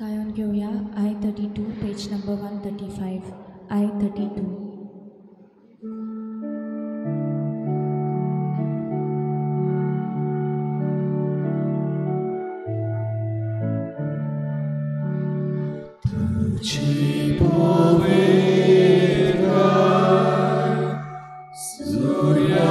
गायोन घेवया I-32 page number 135 I-32. तुझी पवित्र सूर्या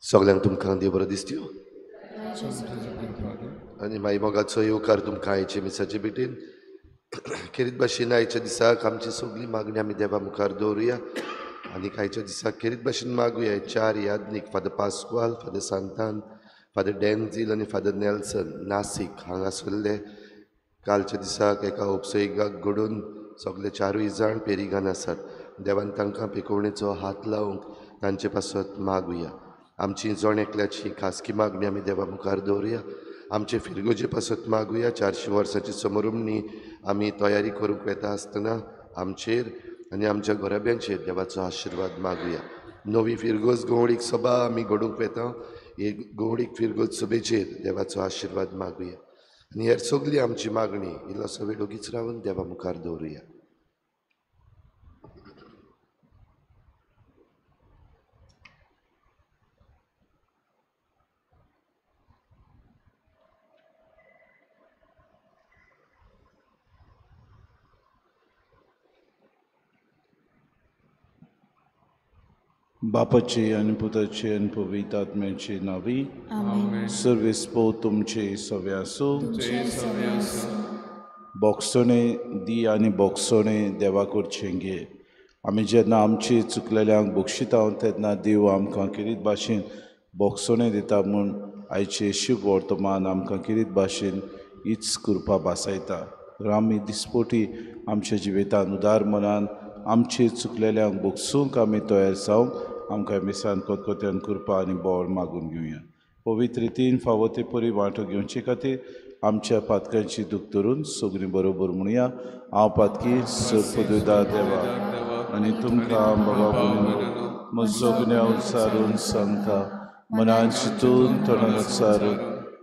सगळ्यांक तुमकां देव बरो दिसत्यो आनी माई मोगाचो येवकार तुमकां आयचे मिसाचे भेटेन खेरीत भाशेन आयच्या दिसाक आमची सगळी मागणी आमी देवा मुखार दवरुया आनी आयच्या दिसाक खेरीत भाशेन मागुया. चार यादनीक Father Pascual, Father Santan, Father Denzil आनी फादर नेल्सन नासीक हांगासरले कालच्या दिसाक एका उपसयगाक घडून सगळे चारूय जाण पेरिगान आसात. देवान तांकां पिकोवणेचो हात लावंक तांचे पासत मागुया. आमची जण एकल्याची खासगी मागणी आमी देवा मुखार दवरुया. आमचे फिरगोजे पासत मागुया. 400 वर्सांची समरुमणी आमी तयारी करूंक वेता आसतना आमचेर आनी आमच्या घराब्यांचेर देवाचो आशिर्वाद मागुया. नवी फिरगोज गवळीक सभा आमी घडूंक वेता, हे गवळीक फिरगोज सभेचेर देवाचो आशिर्वाद मागुया आनी हेर सगळी आमची मागणी इल्लोसो वेळ ओगीच रावन देवा मुखार दवरुया. बापाचे आनी पुताचे आनी पवित्र आत्म्याचे नांवी सर्वेस्पो तुमचे सवे आसूं. बोगसणे दी आनी बोगसणे देवा कडचें घे. आमी जेन्ना आमचे चुकलेल्यांक बक्षिता तेन्ना देव आमकां खेरीत भाशेन बोगसणे दिता म्हूण आयचे शुभ वर्तमान आमकां खेरीत भाशेन हीच कृपा भासायता. तर आमी दिसपोटी आमच्या जिवितान उदार मनान आमचे चुकलेल्यांक बोगसूंक आमी तयार जावंक आमकां मिसान कोतकोत्यान कृपा आनी बोळ मागून घेवया. पवित्र रितीन फावो ते परी वांटो घेवचे खातीर आमच्या पातकांची दूख धरून सगळीं बरोबर म्हणुया. हांव पातकी सरपदुदा देवा आनी तुमकां बाबा म्हजो गुन्यांव सारून सांगता, मनान चिंतून तोंडान सारून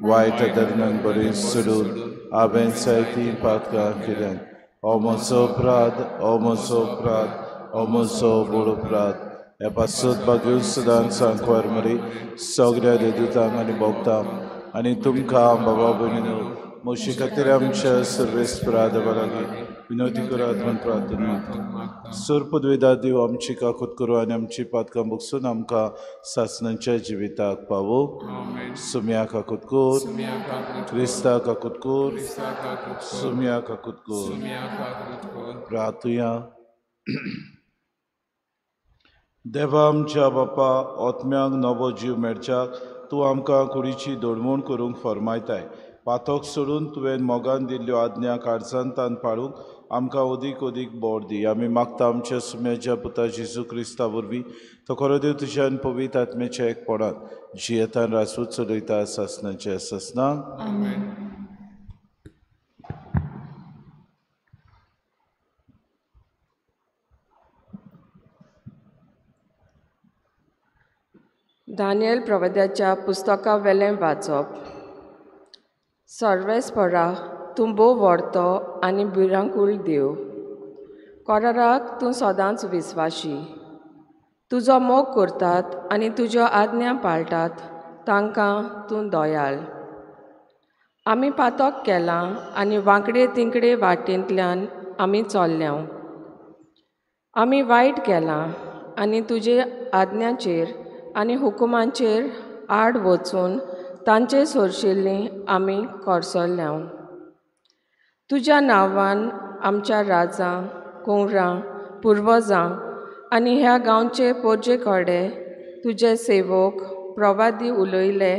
वायट आदरणान बरें सोडून हांवें जायतीं पातकां केल्यात. हो म्हजो अपराध, हो म्हजो अपराध, हो म्हजो व्हड अपराध. ह्या पासत बागेवन सदांच सांकवार मरी सगळ्या देदुतांक आनी भोगतांक आनी तुमकां बाबा भयणीनो म्हजे खातीर आमच्या सर्वेस्परा देवा लागीं विनवती करात म्हूण प्रार्थना मागता. सर्पद्वेदा देव आमची काकूत करूं आनी आमची पातकां बगसून आमकां सासणाच्या जिविताक पावो. सुम्या काकूत कर, क्रिस्ता काकूत कर, सुम्या काकूत कर. प्रार्थुया. देवा आमच्या बापा, आत्म्यांक नवो जीव मेळच्याक तूं आमकां कुडीची दडमोण करूंक फर्मायताय. पातक सोडून तुवें मोगान दिल्ल्यो आज्ञा काळजान तान पाळूंक आमकां अदीक अदीक बोर दी. आमी मागता आमच्या सुम्याच्या पुता जेजू क्रिस्ता वरवीं, तो खरो देव तुज्यान पवित्र आत्म्याच्या एकपणान जियेतान राजवट चलयता सासणाच्या सासणाक. दानियल प्रवाद्याच्या पुस्तका वेलें वाचप. सर्वेस्परा तूं भोव व्हडतो आनी भिरांकूळ देव, कराराक तूं सदांच विस्वाशी. तुजो मोग करतात आनी तुज्यो आज्ञा पाळटात तांकां तूं दयाळ. आमी पातक केलां आनी वांकडे तिंकडे वाटेंतल्यान आमी चल्ल्या. आमी वायट केलां आनी तुजे आज्ञाचेर आनी हुकुमांचेर आड वचून तांचे सोरशिल्लीं आमी कोरसल्ल्या. तुज्या नांवान आमच्या राजां, कुंवरां, पुर्वजां आनी ह्या गांवचे पोरजे कडेन तुजे सेवक प्रवादी उलयले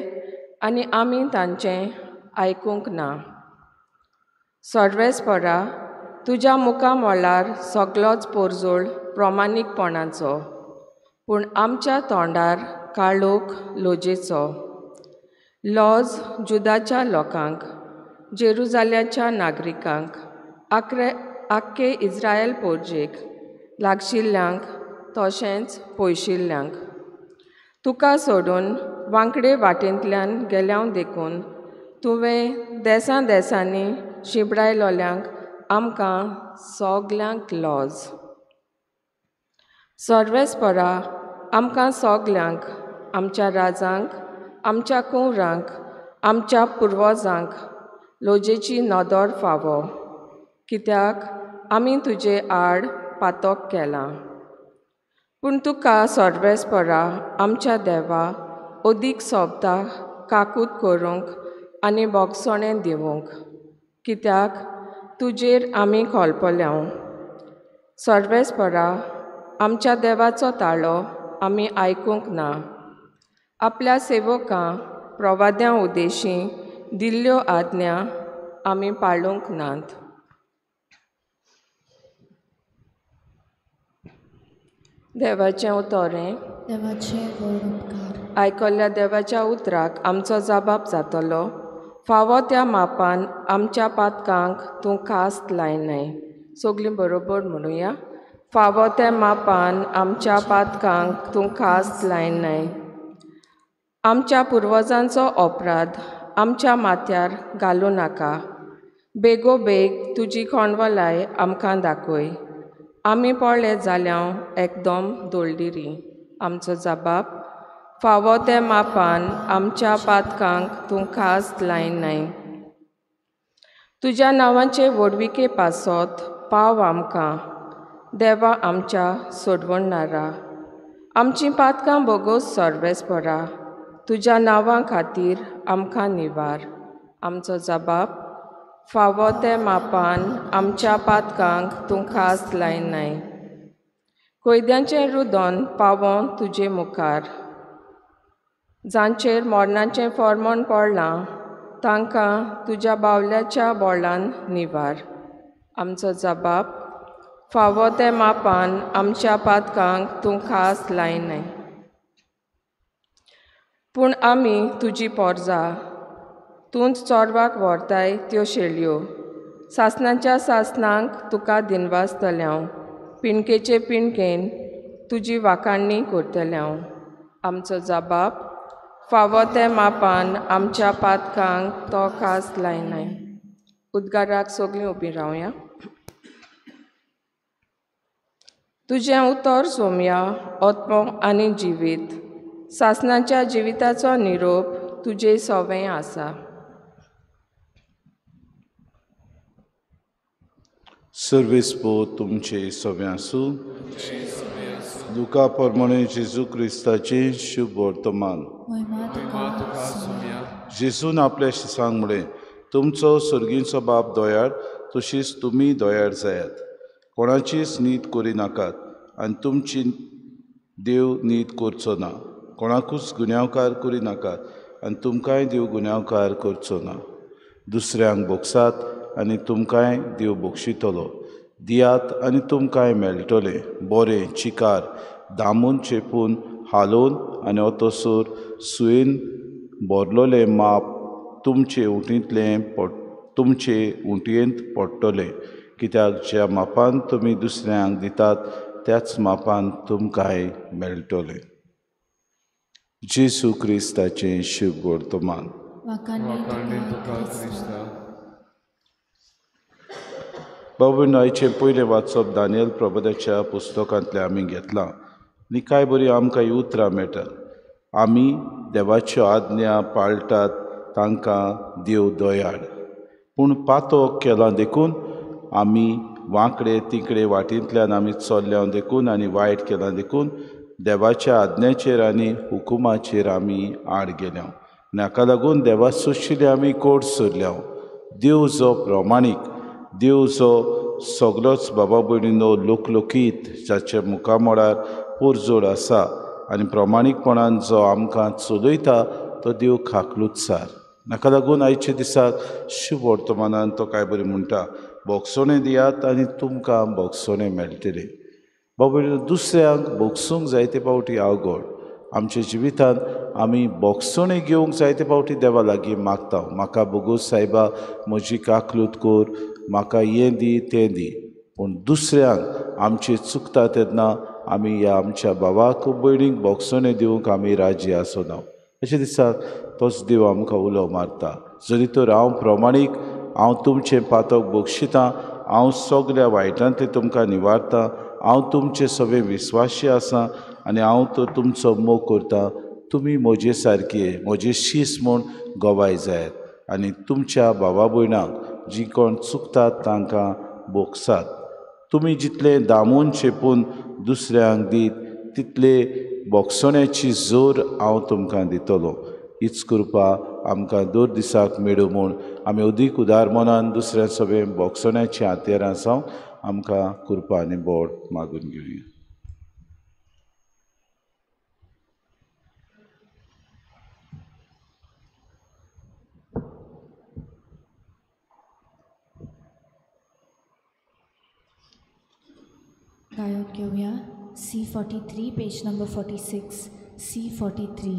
आनी आमी तांचें आयकूंक ना. सर्वेस्परा तुज्या मुखामळार सगलोच पोरजोळ प्रमाणीकपणाचो, पूण आमच्या तोंडार काळोख लोजेचो. लॉज जुदाच्या लोकांक, जेरुजाल्याच्या नागरिकांक, आख्खे इस्रायल पोरजेक, लागशिल्ल्यांक तशेंच पयशिल्ल्यांक. तुका सोडून वांकडे वाटेंतल्यान गेल्याव देखून तुवें देसां देसांनी शिंपडायलोल्यांक आमकां सगल्यांक लॉज. सर्वेस्परा आमकां सगल्यांक, आमच्या राजांक, आमच्या कुंवरांक, आमच्या पुर्वजांक लोजेची नदर फावो, कित्याक आमी तुजे आड पातक केलां. पूण तुका सर्वेस्परा आमच्या देवा अदीक सोबता काकूत करूंक आनी बोगसणें दिवंक, कित्याक तुजेर आमी खोलपल्याव. सर्वेस्परा आमच्या देवाचो ताळो आमी आयकूंक ना. आपल्या सेवकां प्रवाद्यां उदेशी दिल्ल्यो आज्ञा आमी पाळूंक नात. देवाचें उतरें. देवाचे व्हड उपकार. आयकल्ल्या देवाच्या उतराक आमचो जबाब जातलो. फावो त्या मापान आमच्या पातकांक तूं खास्त लायनाय. सगलीं बरोबर म्हणुया. फावो त्या मापान आमच्या पातकांक तूं खास्त लायनाय. आमच्या पुर्वजांचो अपराध आमच्या माथ्यार घालूं नाका. बेगोबेग तुजी खोंडवलाय आमकां दाखय. आमी पळयत जाल्यार एकदम दोळदिरी. आमचो जबाब फावो त्या मापान आमच्या पातकांक तूं खास लायनाय. तुज्या नांवाचे व्हडविके पासत पाव आमकां देवा आमच्या सोडवणारा. आमचीं पातकां बोगोस सर्वेस्परा, तुज्या नांवा खातीर आमकां निवार. आमचो जबाब फावो ते मापान आमच्या पातकांक तूं खास लायनाय. कैद्यांचें रुदन पावों तुजे मुखार, जांचेर मरणाचें फॉर्मोन पडलां तांकां तुज्या बावल्याच्या बोळान निवार. आमचो जबाब फावो ते मापान आमच्या पातकांक तूं खास लायनाय. पूण आमी तुजी पोरजा, तूंच चोरवाक व्हरताय त्यो शेळयो. सासणाच्या सासणांक तुका दिनवासतलें हांव, पिणकेचे पिणकेन तुजी वाखाणणी करतलें हांव. आमचो जबाब फावो ते मापान आमच्या पातकांक तो खास लायनाय. उद्गाराक सगलीं उबीं रावया. तुजें उतर सोमया आत्मो आनी जिवीत, सासणाच्या जिविताचो निरोप तुजे सोवें आसा. सर्वेस पो तुमचे सोवें आसूं. लुका प्रमाणे जेजू क्रिस्ताचें शुभ वर्तमान. जेजून आपल्या शिसांक म्हळें, तुमचो सर्गींचो बाप दयाळ, तशीच तुमी दयाळ जायात. कोणाचीच नीत करिनाकात आनी तुमची देव नीत करचो ना. कोणाकूच गुन्यांवकार करिनाकात आनी तुमकांय देव गुन्यांवकार करचो ना. दुसऱ्यांक भोगसात आनी तुमकांय देव बक्षितलो. दियात आनी तुमकांय मेळटलें. बरें चिकार दामून चेपून हालोवन आनी अतोसर सुयेन भरलोलें माप तुमचे उटींतलें तुमचे उंटयेंत पडटलें. कित्याक ज्या मापान तुमी दुसऱ्यांक दितात त्याच मापान तुमकांय मेळटलें. जेजू क्रिस्ताचें शुभ वर्तमान. बाबू आयचें पयलें वाचप दानियल प्रबोधाच्या पुस्तकांतलें आमी घेतलां आनी कांय बरी आमकां ही उतरां मेळटात. आमी देवाच्यो आज्ञा पाळटात तांकां देव दयाळ, पूण पातक केलां देखून आमी वांकडे तिकडे वाटेंतल्यान आमी चल्ल्या देखून आनी वायट केलां देखून देवाच्या आज्ञाचेर आनी हुकुमाचेर आमी आड गेल्या आनी हाका लागून देवा सोशिल्ले आमी कोट सोदल्या. देव जो प्रमाणीक, देव जो सगलोच बाबा भयणीनो लोकलोकीत, जाच्या मुखामळार पोरजोड आसा आनी प्रमाणीकपणान जो आमकां चलयता तो देव खाकलूच सार. हाका लागून आयच्या दिसाक शुभ वर्तमानान तो कांय बरें म्हणटा, बोगसोणें दियात आनी तुमकां बोगसोणें मेळटलें. बाबा दुसऱ्यांक बोगसूंक जायते फावटी अवघड. आमच्या जिवितांत आमी बोगसोणें घेवंक जायते फावटी देवा लागीं मागता, म्हाका बोगोस सायबा, म्हजी काकलूत कर, म्हाका हें दी तें दी. पूण दुसऱ्यांक आमचें चुकता तेन्ना आमी ह्या आमच्या भावाक भयणीक बोगसोणें दिवंक आमी राजी आसना. अशें दिसा तोच देव आमकां उलो मारता, जरी तर हांव प्रमाणीक, हांव तुमचें पातक बक्षितां, हांव सगल्या वायटांतलें तुमकां निवारतां, हांव तुमचे सगळे विस्वाशी आसा आनी हांव तर तुमचो मोग करता. तुमी म्हजे सारके म्हजे शीस म्हूण गवाय जायात आनी तुमच्या भावा भयणांक जीं कोण चुकतात तांकां बोगसात. तुमी जितले दामून चेपून दुसऱ्यांक दीत तितले बोगसण्याची जोर हांव तुमकां दितलो. हीच कृपा आमकां दर दिसाक मेळूं म्हूण आमी अदीक उदार मनान दुसऱ्या सगळे बोगसण्याची हातयारां जावं आमकां कृपा आनी बोड मागून घेवया. गायक घेवया C43 page number 46 C43.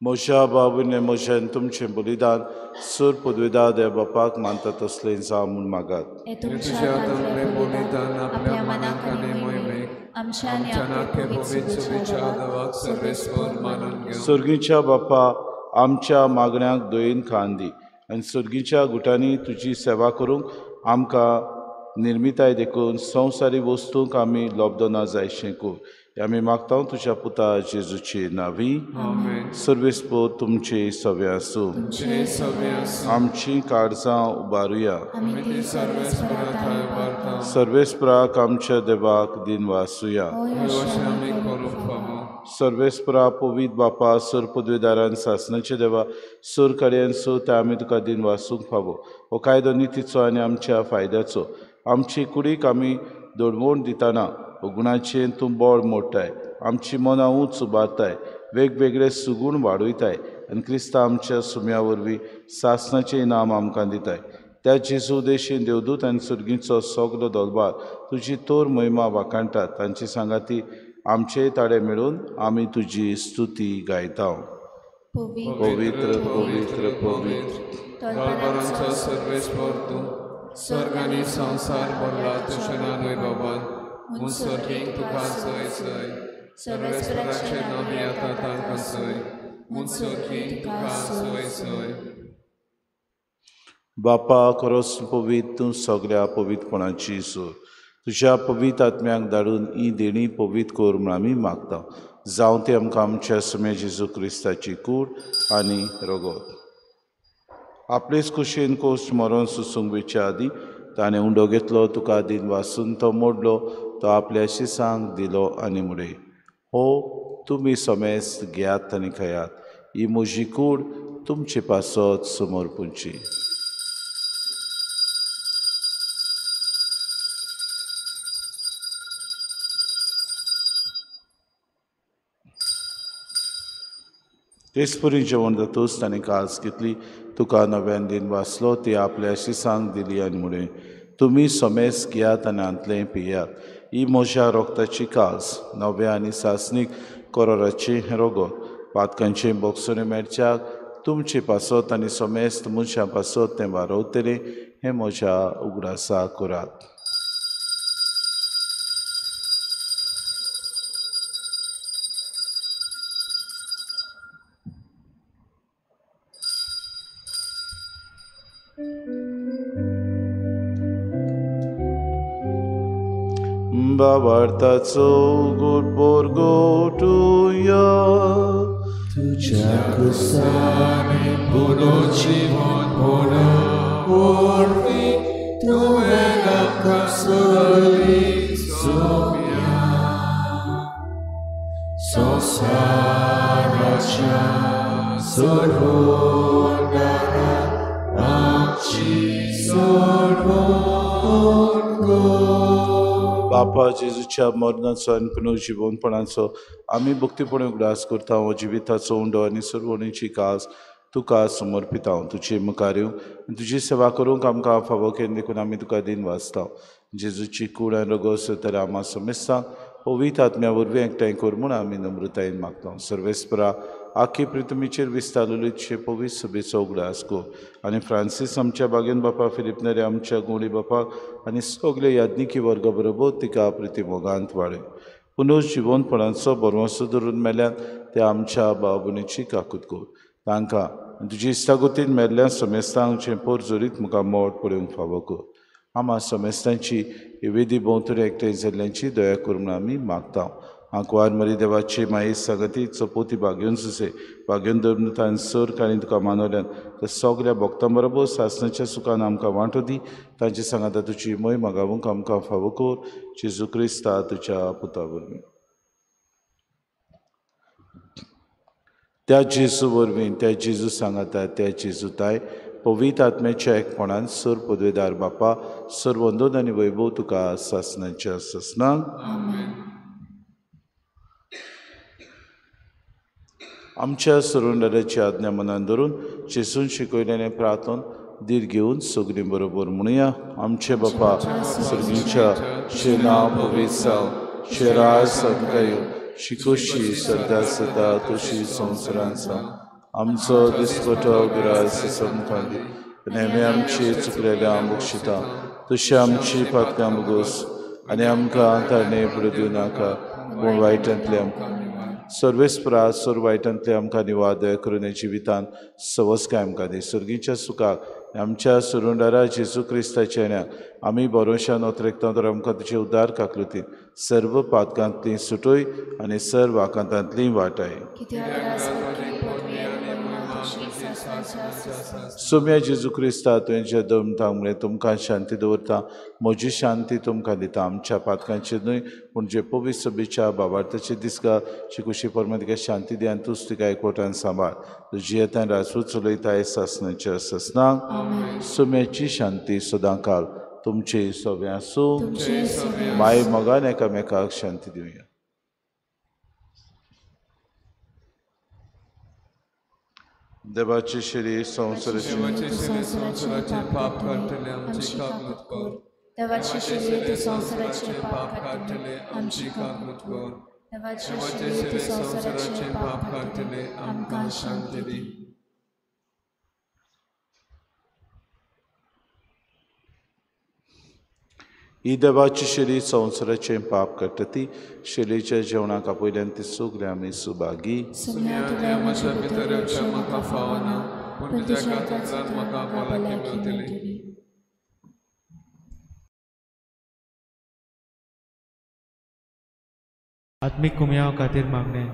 म्हज्या बाबूने म्हज्यान तुमचें बलिदान सूर पदवेदा देव बापाक मानता तसलें जावं म्हूण मागात. सर्गीच्या बापा, आमच्या मागण्यांक दयेन खान दी आनी सर्गीच्या गुटांनी तुजी सेवा करूंक आमकां निर्मिताय देखून संवसारी वस्तूंक आमी लोबदना जायशें कर. आमी मागता तुज्या पुता जेजूचे नांवी. सर्वेस्पोर तुमचे सवे आसूं. आमची काळजां उबारुया. सर्वेस्पराक आमच्या देवाक दिनवासुया. सर्वेस्परा पवित्र बापा, सर पदवेदारान सासनाचे देवा, सर कार्यान सो ते आमी तुका दिनवासूंक फावो. हो कायदो नितीचो आनी आमच्या फायद्याचो. आमची कुडीक आमी दडवण दितना गुणाचें तूं बळ मोडटाय, आमची मनां उंच उबारताय, वेगवेगळे सुगूण वाडयताय आनी क्रिस्ता आमच्या सुम्या वरवीं सासनाचें इनाम आमकां दिताय. त्या जेजू देशीन देवदूत आनी सर्गीचो सगलो दलबार तुजी तोर महिमा वाखाणटात. तांची सांगाती आमचे ताडे मेळून आमी तुजी स्तुती गायता. पवित्र पवित्र पवित्र दरबारांचो सर्वेस्पर तूं, स्वर्ग आनी संवसार भरला तुज्या नांव बाबान, म्हूण सर्गीक तुका जय जय. सर्वेस्पराचें नांव येता तांकां जय, म्हूण सर्गीक तुका जय जय. बापा खरोच पवित्र तूं सगळ्या पवित्रपणाची सूर, तुज्या पवित्र आत्म्याक धाडून ही देणी पवित्र कर म्हूण आमी मागता. जावं तें आमकां आमच्या सुम्या जेजू क्रिस्ताची कूड आनी रगत. आपलेच कुशीन कोश्ट मरोन सुसूंक वेच्या आदीं ताणें उंडो घेतलो, तुका दिन वासून तो मोडलो, तो आपल्या शिसांक दिलो आनी मुडे, हो तुमी समेस्त घेयात आनी खायात, ही म्हजी कूड तुमचे पासत समर्पूंची. तेच परी जेवण जातूच ताणें कास घेतली, तुका नव्यान दिन वाचलो, ती आपल्या शिसांक दिली आनी मुडे, तुमी समेस्त घेयात आनी हांतलें पियात, ही म्हज्या रोगताची कास, नव्या आनी सासणीक कोरोराचें हें रोगत, पातकांचें बोगसणें मेळच्याक तुमचे पासत आनी समेस्त मनशां पासत तें वारवतलें, हें म्हज्या उगडासा करात. बाबार्थाचो गोड बोरगोटुया तुझ्या कुसानी पुनर्जीवन पोना वरवीं तुवें आमकां सरी सोम्या संवसाराच्या सोडवणारा आमची सोडवण कर. बापा जेजूच्या मरणाचो आनी पुनर्जिवनपणाचो आमी भक्तीपणे उगडास करता. हो जिविताचो उंडो आनी सरवणीची कास तुका समर्पिता. तुजे मुखार येवंक आनी तुजी सेवा करूंक आमकां फावो केली देखून आमी तुका दिन वाचता. जेजूची कूड आनी रगत तर आमा समेस्तांक पवित्र आत्म्या वरवीं एकठांय कर म्हूण आमी नम्रतायेन मागता. सर्वेस्परा आखी पृथ्वीचेर विस्तारलेली तुजे पवित्र सभेचो उगडास कर आनी फ्रांसीस आमच्या बागेन बापा, फिलीप नेरी आमच्या गुंवडी बापाक आनी सगळे याज्ञिकी वर्गा बरोबर तिका प्रिती मोगांत वाडय. पुनर्जिवनपणाचो भरवंसो धरून मेल्यात ते आमच्या भाव भयणीची काकूत कर. तांकां तुजी इश्टागतीन मेल्ल्या समेस्तांक जें पोरजोरीत मुखार मोड पळोवंक फावो कर. आमा समेस्तांची वेदी भोंवतणी एकठांय जाल्ल्यांची दया कर म्हूण आमी मागता. आंकवार मरी देवाची माये सांगती चपोती भाग्योन सुसे भाग्योन धर्मतान सर काणी तुका मानवल्यान तर सगळ्या भक्तां बरोबर सासणाच्या सुखान आमकां वांटो दी. तांचे सांगाता तुजी मोय मागावूंक आमकां फावो कर. जेजू क्रिस्ता तुज्या पुता वरवीं. त्या जेजू वरवीं, त्या जेजू सांगाता, त्या जेजू ताय पवित्र आत्म्याच्या एकपणान सर पदवेदार बापा सर वंदन आनी वैभव तुका सासणाच्या सासणाक. आमच्या सरुंडराची आज्ञा मनान धरून जेजून शिकयलेलें प्रार्थन धीर घेवन सगळीं बरोबर म्हणुया. आमचे बापा सर्गीच्या तुजें नांव पवित्र जावं, तुजें राज आमकां येवं, शिकोशी सद्या सदा तशी संवसारांत जावं. आमचो दिसपटो ग्रास आमकां दी, आनी आमी आमची चुकलेल्या बक्षिता तशी आमची पातकां भोगोस आनी आमकां ताणें फुडें दिवं नाका पूण वायटांतले आमकां सर्वेस्परा सर वायटांतले आमकां निवाद दया करून जिवितांत सवसकाय आमकां दी. सर्गीच्या सुखाक आमच्या सुरुंडारा जेजू क्रिस्ताच्या येण्याक आमी भरोशान ओतरेकता तर आमकां तुजे उदार काकलुतीन सर्व पातकांतली सुटय आनी सर्व आकांतांतली वाटाय. सोम्या जेजू क्रिस्ता तुवें जे दमता म्हळें तुमकां शांती दवरता, म्हजी शांती तुमकां दिता. आमच्या पातकांचेर न्हय पूण जे पवित्र सभेच्या बाबार्थाचे दिसका शिकुशी परमा तिका शांती दी आनी तूंच तिका एकवटान सांबाळ. तुजी येतान राजपूत चलयता सासणाच्या सासणाक. सोम्याची शांती सदांकाल तुमचे सगळें आसूं. माय मोगान एकामेकाक शांती दिवया. देवाचे शरीर संवसाराचे पाप काडटले आमची काकूत कर. देवाचे शरीर संवसाराचे पाप काडटले आमची काकूत कर. देवाचे देवाचे शरीर संवसाराचे पाप काडटले आमकां शांती दी. ही देवाची शरीर संवसाराचें पाप काडटा ती शरीराच्या जेवणाक आपयल्यान ती सगळें आमी सुभागी. सुम्या तुवें म्हज्या भितर येवचें म्हाका फावना पूण तुज्या कातूंतल्यान म्हाका भलायकी मेळटली. आत्मीक कुमयाव खातीर मागणें.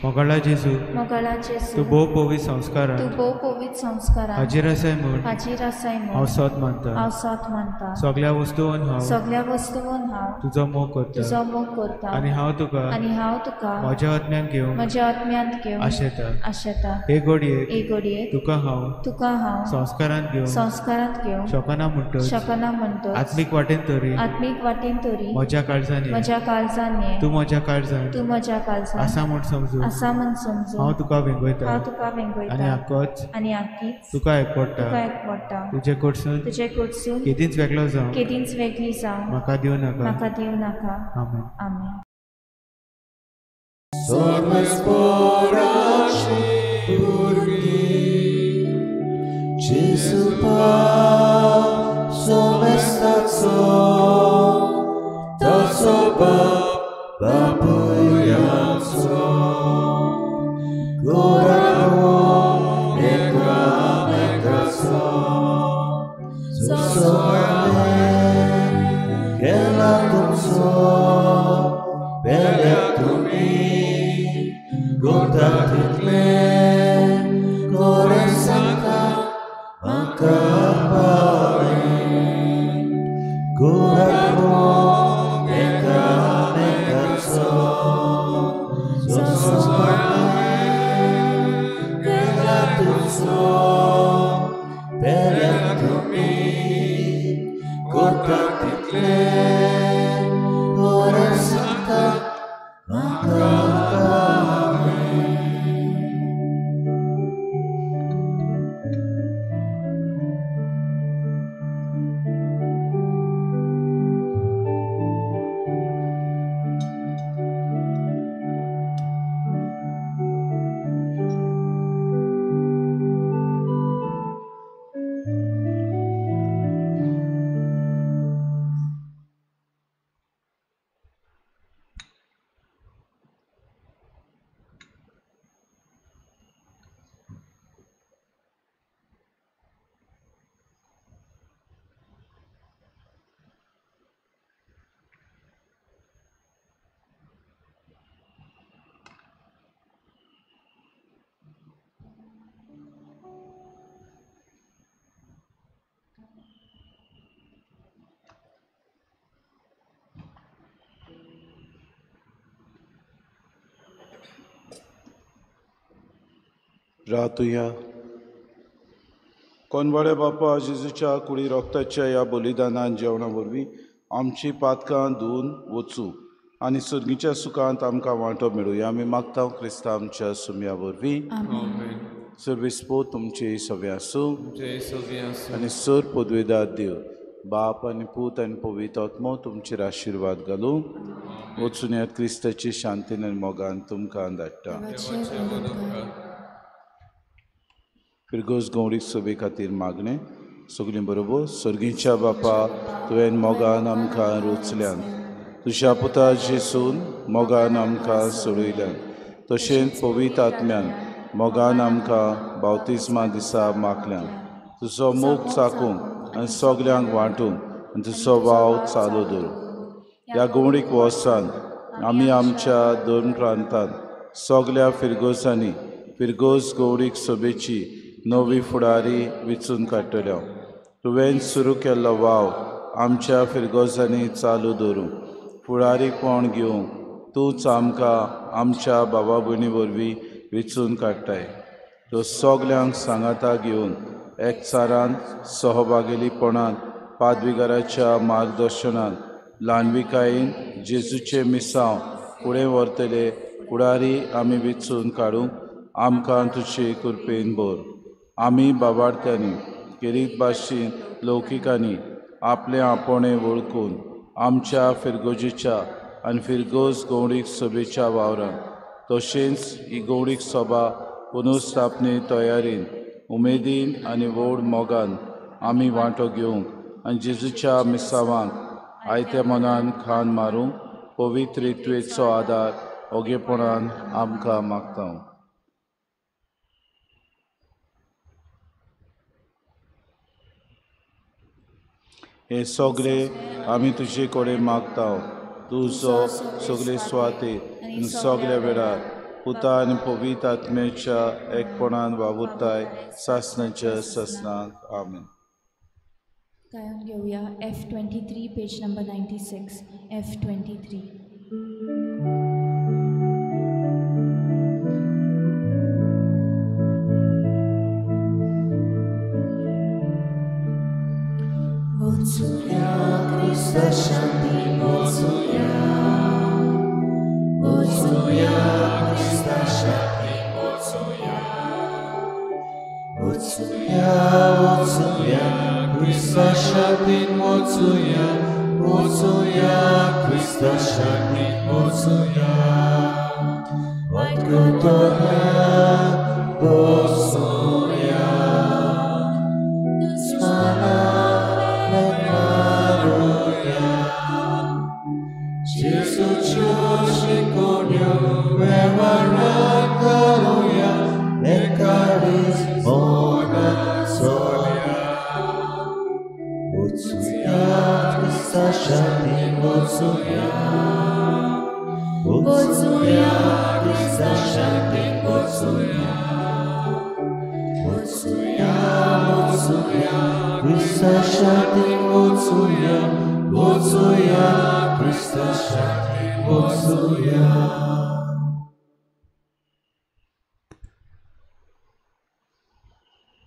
मोगाळा जेजू, मोगाळा जेजू, तूं भोव पवित्र संस्कारान, तूं भोव पवित्र संस्कारान हाजीर आसाय म्हूण, हाजीर आसाय म्हूण हांव सोद मानता, हांव सोद मानता. सगळ्या वस्तून हांव, सगळ्या वस्तून हांव तुजो मोग करता, तुजो मोग करता. आनी हांव तुका, आनी हांव तुका म्हज्या आत्म्यान घेवन, म्हज्या आत्म्यांत घेवन आशेता, आशेता. हे घडयेक, हे घडयेक तुका हांव, तुका हांव संस्कारांत घेवन, संस्कारांत घेवन शकना म्हणटच, शकना म्हणटच आत्मीक वाटेन तरी, आत्मीक वाटेन तरी म्हज्या काळजान, म्हज्या काळजान ये, तूं म्हज्या काळजान, तूं म्हज्या काळजान आसा म्हूण समजून, आसा म्हूण समजून हांव तुका वेंगयता, हांव तुका वेंगयता. आनी आकोच, आनी आकीच तुका एकवडटा, तुका एकवडटा. तुजे कडसून, तुजे कडसून केदींच वेगळो जावं, केदींच वेगळी जावं म्हाका दिवं नाका, म्हाका दिवं नाका. आमेन. आमेन. सर्वेस्पराची भुरगीं जेजू पाप सोमेस्ताचो ताचो बाप बापूय आमचो गोरावो एकामेकाचो जसो हांवें केला तुमचो रातुया. कोनवाड्या बापा जेजूच्या कुडी रोगताच्या ह्या बलिदानान जेवणा वरवीं आमची पातकां धुवन वचूं आनी सर्गीच्या सुखांत आमकां वांटो मेळुया. आमी मागता क्रिस्ता आमच्या सुम्या वरवीं. सर्वेस्पो तुमचे सवे आसूं आनी सर पदवेदार देव बाप आनी पूत आनी पवित्र आत्मो तुमचेर आशिर्वाद घालूं. वचून ह्या क्रिस्ताची शांतीन आनी मोगान तुमकां धाडटा. फिरगोज गौरीक सभे खातीर मागणें. सगळीं बरोबर. सर्गीच्या बापा, तुवें मोगान आमकां रोचल्यान, तुज्या पुता जेसून मोगान आमकां सोडयल्यान, तशेंच पवित्र आत्म्यान मोगान आमकां बावतिज्मा दिसा मागल्यान, तुजो मोग चाकूंक आनी सगल्यांक वांटूंक आनी तुजो वाव चालू दवर. ह्या गवणीक वर्सान आमी आमच्या दोन प्रांतांत सगल्या फिरगोजांनी फिरगोज गौरीक सभेची नवी फुडारी विचून काडटल्यो. तुवें सुरू केल्लो वाव आमच्या फिरगोजांनी चालू दवरूं. फुडारीपण घेवंक तूंच आमकां आमच्या बाबा भयणी वरवीं विचून काडटाय. तो सगल्यांक सांगाता घेवन एकचारान सहभागेलीपणान पादविगाराच्या मार्गदर्शनान ल्हानविकायेन जेजूचें मिसांव फुडें व्हरतले फुडारी आमी विचून काडूंक आमकां तुजे कृपेन भर. आमी बाबार्थ्यांनी खेरीत भाशेन लौकिकांनी आपलें आपोणें वळखून आमच्या फिरगोजेच्या आनी फिरगोज गौडीक सभेच्या वावरान तशेंच ही गौडीक सभा पुनर्स्थापने तयारीन उमेदीन आनी व्हड मोगान आमी वांटो घेवंक आनी जेजूच्या मिसावांक आयत्या मनान खान मारूंक पवित्र रित्वेचो आदार ओगेपणान आमकां मागता. हे सगळे आमी तुजे कडेन मागता, तुजो सगळे सुवातेर आनी सगळ्या वेळार पुता आनी पवित्र आत्म्याच्या एकपणान वावुरताय सासणाच्या सासणाक. आमेन. गायन घेवया F23 page number 96. F23. Otsuya Krista Shanti, Otsuya, Otsuya Krista Shanti, Otsuya, Otsuya, Otsuya Krista Shanti, Otsuya, Otsuya Krista Shanti, Otsuya, Otkutoha Otsuya. Otsuya, Krista Shanti, Otsuya, Otsuya, Otsuya, Krista Shanti, Otsuya, Otsuya, Krista Shanti, Otsuya.